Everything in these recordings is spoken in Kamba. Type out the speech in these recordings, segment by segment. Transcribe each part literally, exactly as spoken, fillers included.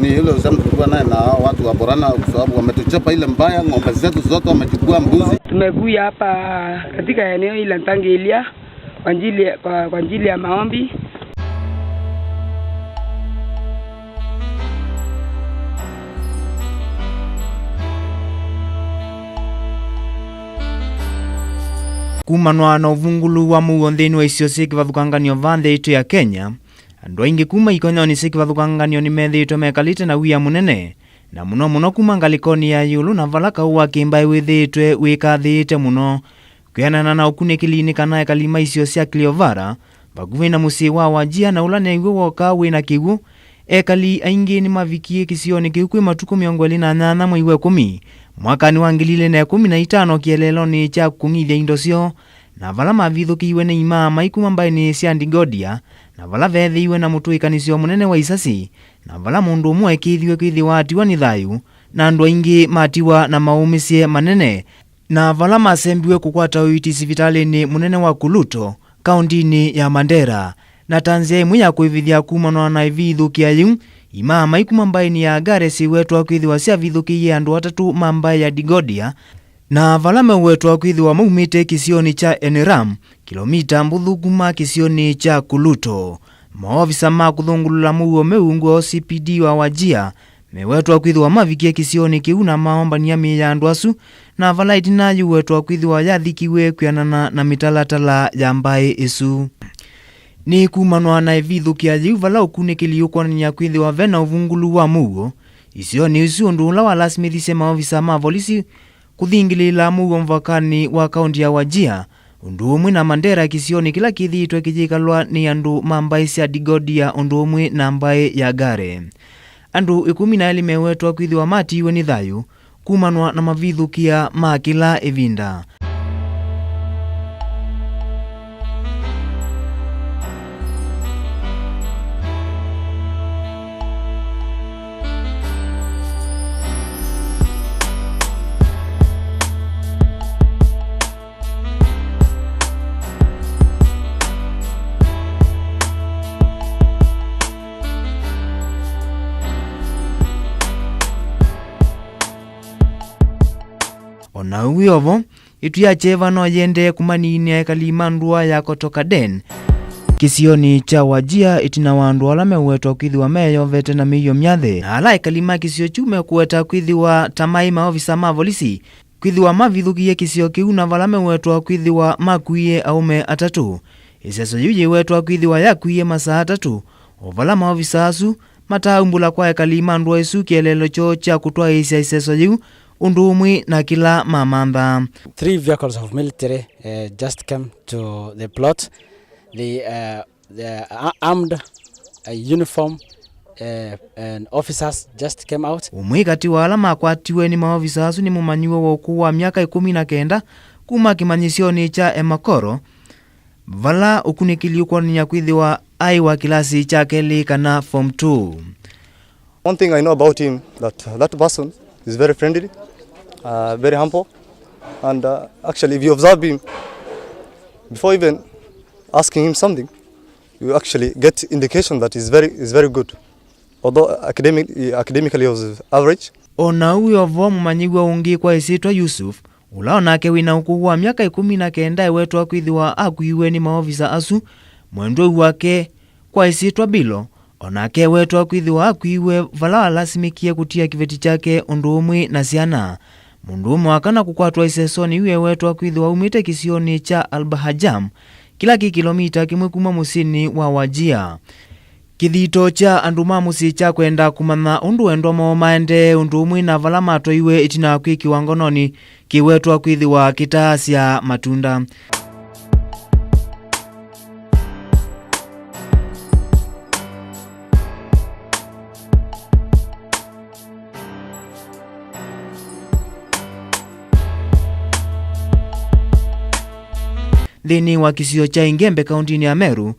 Ni ile uhusiano tulikuwa naye na hao watu wa Borana, kwa sababu wametuchapa ile mbaya, ng'ombe zetu zote wamechukua, mbuzi. Tumekuja hapa katika eneo hili la Ntangilia kwa ajili ya, kwa, kwa ajili ya maombi. Kumanwa na ũvungũlu wa mũuo nthĩnĩ wa isio syĩ kĩvathũkanganyo va nthĩ yaitũ ya Kenya, andũ aingĩ kuma ikonyonĩ syĩ kĩvathũkanganyo nĩmethĩĩtwe mekalĩte na wia mũnene, na mũno mũno kuma ngalĩkonĩ ya ĩũlũ na vala kaũ wa kĩmbaĩ wĩthĩĩtwe wĩkathĩĩte mũno. Kwĩanana na ũkunĩkĩli nĩ kana ekali ma isio sya Cleovara, vakuvĩ na mũsyĩ wa Wajir na ũla new'o woka wĩ na kĩw'ũ, ekali aingĩ nĩmavikie kĩsionĩ kĩu kwĩ matukũ mĩongo ĩlĩ na nyanya mwei wa ĩkũmi, mwakanĩ wa ngili ilĩ na ĩkũmi na itano kĩeleelonĩ kya kũng'ithya indo syoo, na vala mavithũkĩiwe nĩ imaa mai kuma mbaĩnĩ sya Digodia, na vala veethĩiwe na mũtũĩkanĩsyo mũnene wa isasi, na vala mũndũ ũmwe ekĩĩthiwe kwĩthĩwa atiwa nĩ thayũ, na andũ aingĩ matiwa na maũmĩsye manene, na vala masembiwe kũkwata ũiiti sivitalĩnĩ mũnene wa Kuluto, kaũntĩnĩ ya Mandera. Na ta nzĩa ĩmwe ya kwĩvĩthya kumanwa na ĩvithũkĩa yĩu, imaa mai kuma mbaĩnĩ ya Agare syĩwetwa kwĩthĩwa syavithũkĩie andũ atatũ ma mbaĩ ya Digodia, na vala mewetwa kwĩthĩwa maumĩte kĩsionĩ kya Eniram, kĩlomita mbũthũ kuma kĩsionĩ kya Kuluto. Maovisa ma kũthũngũlũla mũuo meungu wa O C P D wa Wajir mewetwa kwĩthĩwa mavikie kĩsionĩ kĩu na maombany'a mĩĩ ya andũ asu, na vala ĩtina yĩwetwa kwĩthĩwa yathikiwe kwĩanana na mĩtalatala ya mbaĩ ĩsu. Nĩ kumanwa na ĩvithũkĩa yĩu vala ũkunĩkĩli ũkwonany'a kwĩthĩwa ve na ũvungũlu wa mũuo isionĩ isu, ũndũ ũla walasimĩthisye maovisa ma volisi kũthingĩlĩĩla mũuo mũvakanĩ wa kaũntĩ ya Wajir, ũndũ ũmwe na Mandera kĩsionĩ kĩla kĩthĩĩtwe kĩyĩkalwa nĩ andũ ma mbaĩ sya Digodia ũndũ ũmwe na mbaĩ ya Agare. Andũ ĩkũmi na elĩ mewetwa kwĩthĩwa matiiwe nĩ thayũ kumanwa na mavithũkĩa ma kĩla ĩvinda. O na ũu wĩ o vo, ĩtu ya kyeva no yĩendee kũmaniinĩa ekali ma ndũa ya Kotokaden kĩsionĩ kya Wajir, ĩtina wa andũ ala mewetwa kwĩthĩwa meyovete na mĩio myathe, na ala ekali ma kĩsio kyu mekũweta kwĩthĩwa ta maĩ maovisa ma volisi, kwĩthĩwa mavithũkĩie kĩsio kĩu na vala mewetwa kwĩthĩwa makuie aũme atatũ. Ĩseso yĩu yĩwetwa kwĩthĩwa yakuie masaa atatũ, o vala maovisa asu mataumbũla kwa ekali ma ndũa ĩsu kĩeleelo kyoo kya kũtwaĩĩsya ĩseso yĩu, ũndũ ũmwe na kĩla mamantha. Three vehicles of military, uh, just came to the plot. They, uh, the a-, armed, uh, uniform, uh, and officers just came out. Ũmwe katĩ wa ala makwatiwe nĩ maovisa asu nĩ mũmanyiw'a wa ũkũũ wa myaka ĩkũmi na kenda kuma kĩmanyĩsyonĩ kya Emakoro, vala ũkunĩkĩli ũkwonany'a kwĩthĩwa aĩ wa kĩlasi kya kelĩ kana form two. One thing I know about him, that, uh, that person is very friendly, uh, very humble, and, uh, actually, if you observe him, before even asking him something, you actually get indication that he's very, he's very good. Although academic, academically he was average. O na ũu wĩ o vo, mũmanyĩw'a ũngĩ kwa ĩsyĩtwa Yusuf, ũla o nake wĩ na ũkũũ wa myaka ĩkũmi na kenda ewetwa kwĩthĩwa akuiwe nĩ maovisa asu, mwendwau wake kwa ĩsyĩtwa Bilo, o nake ewetwa kwĩthĩwa akuiwe vala walasimĩkie kũtia kĩveti kyake ũndũ ũmwe na syana. Mũndũũme wa kana kũkwatwa ĩsesonĩ yu ewetwa kwĩthĩwa aumĩte kĩsionĩ kya Albahajam, kĩla kĩ kĩlomita kĩmwe kuma mũsyĩnĩ wa Wajir. Kĩthito kya andũ ma mũsyĩ kya kwenda kũmanya ũndũ endwa moo maendee ũndũ ũmwe na vala matwaiwe ĩtina wa kwĩkĩwa ngononĩ kĩwetwa kwĩthĩwa kĩtaasya matunda. Nthĩnĩ wa kĩsio kya Ingembe, kaũntĩnĩ ya Meru,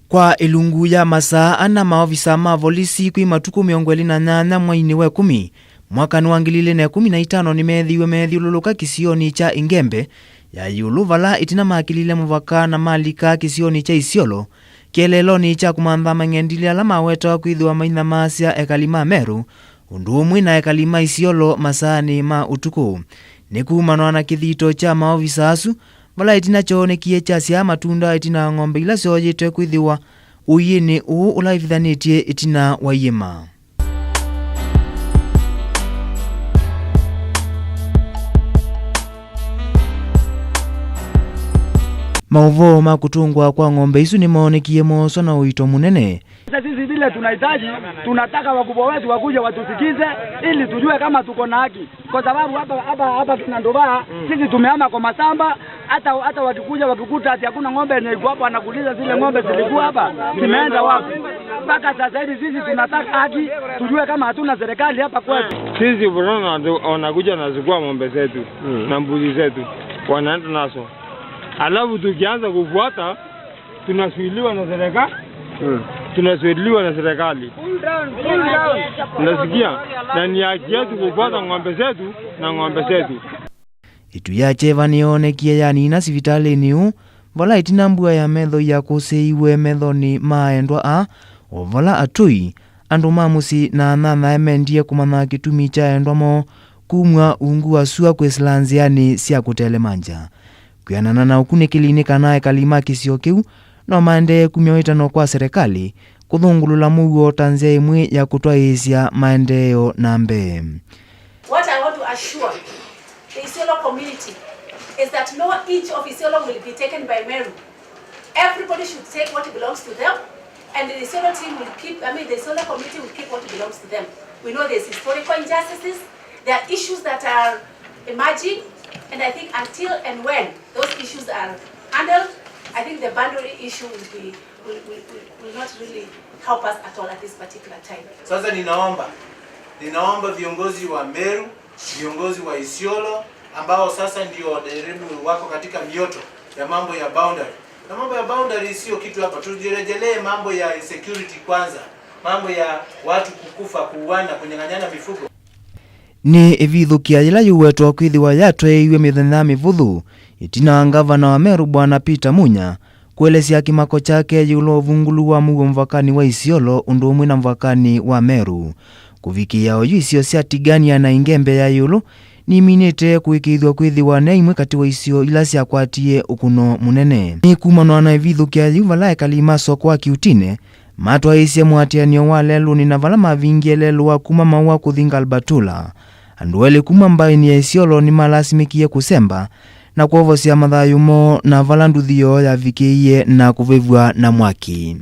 kwa ĩlungu ya masaa ana, maovisa ma volisi kwĩ matukũ mĩongo ĩlĩ na nyanya mweinĩ wa ĩkũmi, mwakanĩ wa ngili ilĩ na ĩkũmi na itano, nĩmeethĩiwe meethyũlũlũka kĩsionĩ kya Ingembe ya ĩũlũ, vala ĩtina makĩlile mũvaka na malika kĩsionĩ kya Isiolo, Kĩeleelonĩ kya kũmantha mang'endilĩ ala mawetawa kwĩthĩwa mainyamaasya ekali ma Meru, ũndũ ũmwe na ekali ma Isiolo masaanĩ ma ũtukũ. Nĩ kumanwa na kĩthito kya maovisa asu, vala ĩtina kyoonekie kyasyaa matunda ĩtina wa ng'ombe ila syooyĩtwe kwĩthĩwa ũiĩnĩ ũũ ũla ĩvithanĩtye ĩtina wa iĩma. Maũvoo ma kũtũngwa kwa ng'ombe isu nĩmoonekie mooswa na ũito mũnene. Sasa sisi vile tunahitaji, tunataka wakubwa wetu wakuje watusikize ili tujue kama tuko na haki. Kwa sababu hapa, hapa, hapa Kinanduvaa, sisi tumehama kwa mashamba, hata, hata wakikuja wakikuta ati hakuna ng'ombe yenye iko hapa, wanakuuliza zile ng'ombe zilikuwa hapa, zimeenda wapi? Mpaka sasa hivi sisi tunataka haki, tujue kama hatuna serikali hapa kwetu. Sisi unaona wanakuja wanachukua ng'ombe zetu na mbuzi zetu, wanaenda nazo. Alafu tukianza kufuata, tunasuiliwa na serikali. Tunasuiliwa na serikali. Unasikia? Na ni haki yetu kupata ng'ombe zetu na ng'ombe zetu. Ĩtu ya kyeva nĩyoonekie yanina sivitalĩnĩ ũũ, vala ĩtina mbua ya metho yakũsĩĩiwe methonĩ ma endwa aa, o vala atũi, andũ ma mũsyĩ na anyanyae mendie kũmanya kĩtumi kya endwa moo kumw'a ungu wa sua kwĩsĩla nzĩanĩ sya kũtelemangya. Kwĩanana na ũkunĩkĩli nĩ kana ekali ma kĩsio kĩu no maendee kumya wĩtano kwa serikali kũthũngũlũla mũuo ta nzĩa ĩmwe ya kũtwaĩĩsya maendeeo na mbee. What I want to assure the Isiolo community is that no inch of Isiolo will be taken by Meru. Everybody should take what belongs to them, and the Isiolo team will keep, I mean, the Isiolo community will keep what belongs to them. We know there's historical injustices, there are issues that are emerging, and I think until and when those issues are handled, I think the boundary issue will be, will, will, will, will not really help us at all at this particular time. Sasa ninaomba, ninaomba viongozi wa Meru, viongozi wa Isiolo, ambao sasa ndio waderibu wako katika mioto ya mambo ya boundary. Na mambo ya boundary sio kitu hapa, tujirejelee mambo ya insecurity kwanza, mambo ya watu kukufa, kuuana, kunyang'anyana mifugo. Nĩ ĩvithũkĩa yĩla yĩwetwa kwĩthĩwa yatwaĩiw'e mĩthenya mĩvũthũ, ĩtina wa ngavana wa Meru Bwana Peter Munya kũelesya kĩmako kyake ĩũlũ wa ũvungũlu wa mũuo mũvakanĩ wa Isiolo ũndũ ũmwe na mũvakanĩ wa Meru. Kũvikĩĩa oyu isio sya Tigania na Ingembe ya ĩũlũ niminĩte kũĩkĩĩthw'a kwĩthĩwa nĩ imwe katĩ wa isio ila syakwatie ũkũno mũnene. Nĩ kumanwa na ĩvithũkĩa yĩu vala ekali ma soko wa Kiutine matwaĩĩsye mũatĩanĩo wa lelũnĩ na vala mavingie lelũ wa kuma Maua kũthi Ngalbatula. Andũ elĩ kuma mbaĩnĩ ya Isiolo nĩmalasimĩkie kũsemba na kwovosya mathayũ moo na vala nduthi yoo yavikĩie na kũvĩvw'a na mwaki.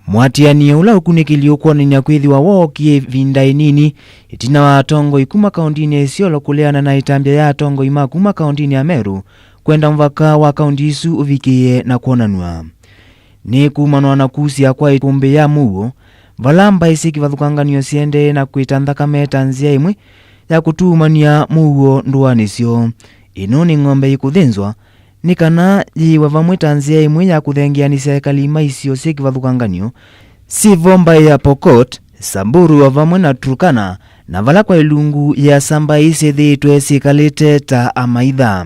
Mũatĩanĩo ũla ũkunĩkĩli ũkwonany'a kwĩthĩwa wookie ĩvinda ĩnini ĩtina wa atongoi kuma kaũntĩnĩ ya Isiolo kũleana na ĩtambya ya atongoi ma kuma kaũntĩnĩ ya Meru kwenda mũvaka wa kaũntĩ isu ũvikĩĩe na kwonanw'a. Nĩ kumanwa na kusya kwa ĩkũmbĩ ya mũuo, vala mbaĩ syĩ kĩvathũkanganyo siendee na kwĩta nthakame ta nzĩa ĩmwe ya kũtuumany'a mũuo ndũanĩ syoo. Ĩno nĩ ng'ombe ĩkũthĩnzwa nĩ kana yĩĩwe vamwe ta nzĩa ĩmwe ya kũthengeanĩsya ekali ma isio syĩ kĩvathũkanganyo syĩ vo mbaĩ ya Pokot, Samburu o vamwe na Turkana, na vala kwa ilungu ya sambaĩ syĩthĩĩtwe syĩkalĩte ta amaitha.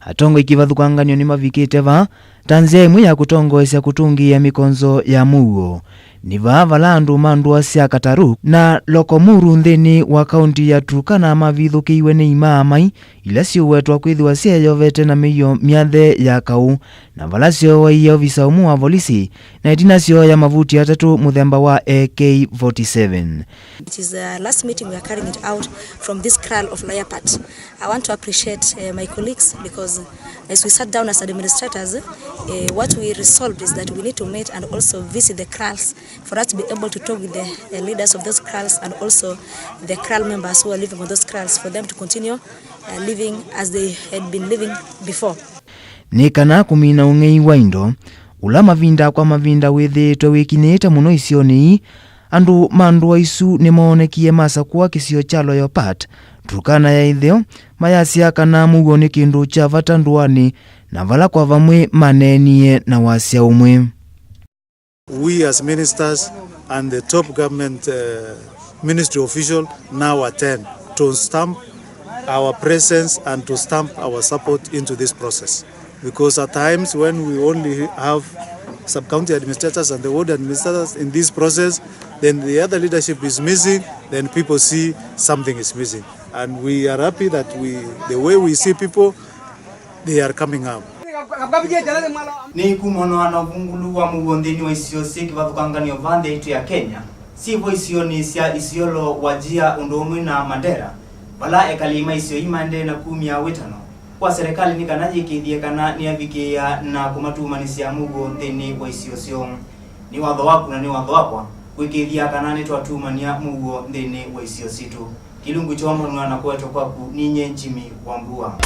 Atongoi kĩvathũkanganyo nĩmavikĩte vaa ta nzĩa ĩmwe ya kũtongoesya kũtũngĩĩa mĩkonzo ya mũuo. Nĩ vaa vala andũ ma ndũa sya Kataruk na Lokomuru nthĩnĩ wa kaũntĩ ya Turkana mavithũkĩiwe nĩ imaa mai ila syĩũwetwa kwĩthĩwa syeyovete na mĩio myathe ya kaũ, na vala syooaie ovisa ũmwe wa volisi na ĩtina syooya mavuti atatũ mũthemba wa A K forty-seven. It is a last meeting we are carrying it out from this kraal of Loyapat. I want to appreciate, uh, my colleagues because as we sat down as administrators, uh, what we resolved is that we need to meet and also visit the kraals for us to be able to talk with the, uh, leaders of those kraals and also the kraal members who are living on those kraals for them to continue, uh, living as they had been living before. Nĩ kana kũmina ũng'ei wa indo, ũla mavinda kwa mavinda wĩthĩĩtwe wĩkinyĩĩte mũno isionĩ ii, andũ ma ndũa isu nĩmoonekie masakũa kĩsio kya Loyapat, Turkana ya ĩtheo, mayasya kana mũuo nĩ kĩndũ kya vata ndũanĩ, na vala kwa vamwe maneenie na wasya ũmwe. We as ministers and the top government, uh, ministry official now attend to stamp our presence and to stamp our support into this process. Because at times when we only have sub-county administrators and the ward administrators in this process, then the other leadership is missing, then people see something is missing. And we are happy that we, the way we see people, they are coming up. Nĩ kumana na ũvungũlu wa mũuo nthĩnĩ wa isio syĩ kĩvathũkanganyo va nthĩ yaitũ ya Kenya, syĩ vo isionĩ sya Isiolo, Wajir, ũndũ ũmwe na Mandera, vala ekali ma isio ii maendee na kumya wĩtano kwa serikali nĩ kana yĩkĩĩthye kana nĩyavikĩĩa na kũmatumanĩsya mũuo nthĩnĩ wa isio syoo. Nĩ watho waku na nĩ watho wakwa kwĩkĩĩthya kana nĩtwatumanĩa mũuo nthĩnĩ wa isio sitũ. Kĩlungu kyoombanw'a na kũetwa kwaku ninyie Jimmy Wambua.